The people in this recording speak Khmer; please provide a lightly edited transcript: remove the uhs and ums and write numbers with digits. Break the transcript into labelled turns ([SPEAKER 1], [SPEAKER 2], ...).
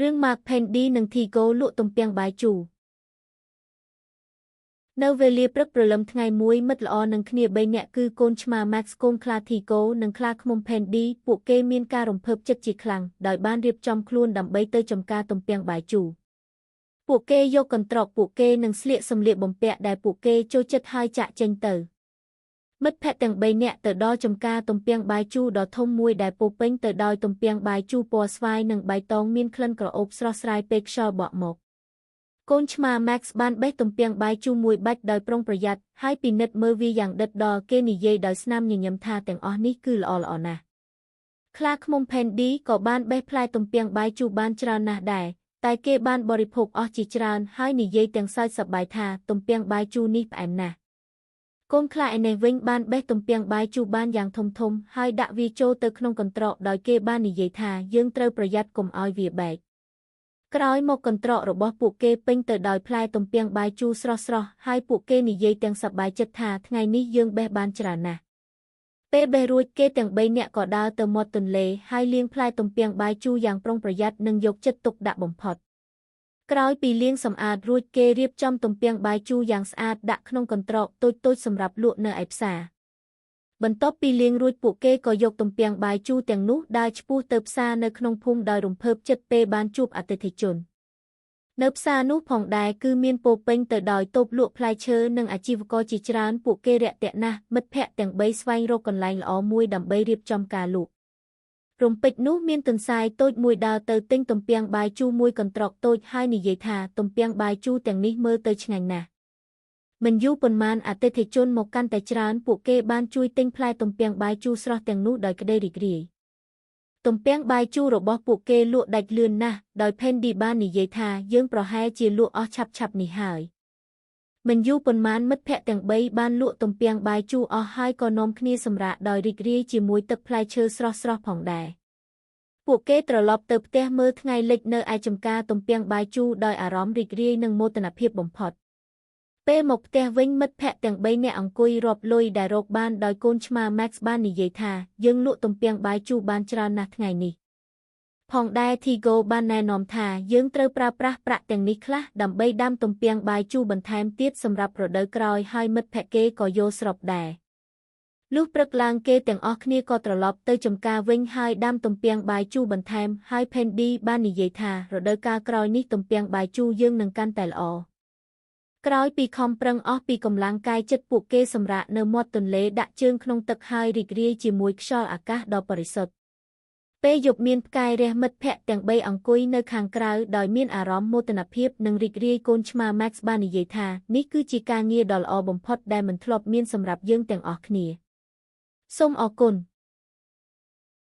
[SPEAKER 1] រឿង Mark Pendy និង Tigo លក់ទំពាំងបាយជូរនៅវេលាព្រឹកព្រលឹមថ្ងៃមួយមិត្តល្អនឹងគ្នាបីនាក់គឺកូនឆ្មា Max កូនខ្លា Tigo និងខ្លាឃ្មុំ Pendy ពួកគេមានការរំភើបចិត្តជាខ្លាំងដោយបានរៀបចំខ្លួនដើម្បីទៅចំការទំពាំងបាយជូរពួកគេយកកន្ត្រកពួកគេនិងស្លៀកសម្លៀកបំពាក់ដែលពួកគេចូលចិត្តហើយចាក់ចេញទៅមិត្តភក្តិទាំងបីនាក់ទៅដល់ចំការទំពាំងបាយជូរដ៏ធំមួយដែលពោពេញទៅដោយទំពាំងបាយជូរពណ៌ស្វាយនិងបៃតងមានក្លិនក្រអូបស្រស់ស្រាយពេលខ្យល់បក់មកកូនឆ្មា Max បានបេះទំពាំងបាយជូរមួយបាច់ដោយប្រុងប្រយ័ត្នហើយពិនិត្យមើលវាយ៉ាងដិតដល់គេនិយាយដោយស្នាមញញឹមថាទាំងអស់នេះគឺល្អល្អណាស់ខ្លាឃ្មុំ Pendy ក៏បានបេះផ្លែទំពាំងបាយជូរបានច្រើនណាស់ដែរតែគេបានបរិភោគអស់ជាច្រើនហើយនិយាយទាំងសើចសប្បាយថាទំពាំងបាយជូរនេះផ្អែមណាស់កូនខ្លាឯនេះវិញបានបេះទំពាំងបាយជូរបានយ៉ាងធំៗហើយដាក់វាចូលទៅក្នុងកន្ត្រកដោយគេបាននិយាយថាយើងត្រូវប្រយ័ត្នកុំឲ្យវាបែកក្រោយមកកន្ត្រករបស់ពួកគេពេញទៅដោយផ្លែទំពាំងបាយជូរស្រស់ៗហើយពួកគេនិយាយទាំងសប្បាយចិត្តថាថ្ងៃនេះយើងបេះបានច្រើនណាស់ពេលបេះរួចគេទាំងបីនាក់ក៏ដើរទៅមាត់ទន្លេហើយលាងផ្លែទំពាំងបាយជូរយ៉ាងប្រុងប្រយ័ត្ននិងយកចិត្តទុកដាក់បំផុតក្រោយពីលាងសម្អាតរួចគេរៀបចំទំពាំងបាយជូរយ៉ាងស្អាតដាក់ក្នុងកន្ត្រកតូចៗសម្រាប់លក់នៅឯផ្សារបន្ទាប់ពីលាងរួចពួកគេក៏យកទំពាំងបាយជូរទាំងនោះដើរឆ្ពោះទៅផ្សារនៅក្នុងភូមិដោយរំភើបចិត្តពេលបានជួបអតិថិជននៅផ្សារនោះផងដែរគឺមានពោពេញទៅដោយតូបលក់ផ្លែឈើនិងអាជីវករជាច្រើនពួកគេរាក់ទាក់ណាស់មិត្តភ័ក្តិទាំងបីស្វែងរកកន្លែងល្អមួយដើម្បីរៀបចំការលក់រំពេចនោះមានទន្សាយតូចមួយដើរទៅទិញទំពាំងបាយជូរមួយកន្ត្រកតូចហើយនិយាយថាទំពាំងបាយជូរទាំងនេះមើលទៅឆ្ងាញ់ណាស់មិនយូរប៉ុន្មានអតិថិជនមកកាន់តែច្រើនពួកគេបានជួយទិញផ្លែទំពាំងបាយជូរស្រស់ទាំងនោះដោយក្តីរីករាយទំពាំងបាយជូររបស់ពួកគេលក់ដាច់លឿនណាស់ដោយ Pendy បាននិយាយថាយើងប្រហែលជាលក់អស់ឆាប់ៗនេះហើយមិនយូរប៉ុន្មានមិត្តភក្តិទាំងបីបានលក់ទំពាំងបាយជូរអស់ហើយក៏នាំគ្នាសម្រាកដោយរីករាយជាមួយទឹកផ្លែឈើស្រស់ៗផងដែរពួកគេត្រឡប់ទៅផ្ទះមើលថ្ងៃលិចនៅឯចំការទំពាំងបាយជូរដោយអារម្មណ៍រីករាយនិងមោទនភាពបំផុតពេលមកផ្ទះវិញមិត្តភក្តិទាំងបីនាក់អង្គុយរាប់លុយដែលរកបានដោយកូនឆ្មា Max បាននិយាយថាយើងលក់ទំពាំងបាយជូរបានច្រើនណាស់ថ្ងៃនេះផងដែរ Tigo បានណែនាំថាយើងត្រូវប្រើប្រាស់ប្រាក់ទាំងនេះខ្លះដើម្បីដាំទំពាំងបាយជូរបន្ថែមទៀតសម្រាប់រដូវក្រោយហើយមិត្តភក្តិគេក៏យល់ស្របដែរលុះព្រឹកឡើងគេទាំងអស់គ្នាក៏ត្រឡប់ទៅចំការវិញហើយដាំទំពាំងបាយជូរបន្ថែមហើយ Pendy បាននិយាយថារដូវកាលក្រោយនេះទំពាំងបាយជូរយើងនឹងកាន់តែល្អក្រោយពីខំប្រឹងអស់ពីកម្លាំងកាយចិត្តពួកគេសម្រាកនៅមាត់ទន្លេដាក់ជើងក្នុងទឹកហើយរីករាយជាមួយខ្យល់អាកាសដ៏បរិសុទ្ធពេលយប់មានផ្កាយរះមិត្តភក្តិទាំងបីអង្គុយនៅខាងក្រៅដោយមានអារម្មណ៍មោទនភាពនិងរីករាយកូនឆ្មា Max បាននិយាយថានេះគឺជាការងារដ៏ល្អបំផុតដែលមិនធ្លាប់មានសម្រាប់យើងទាំងអស់គ្នាសូមអរគុណ។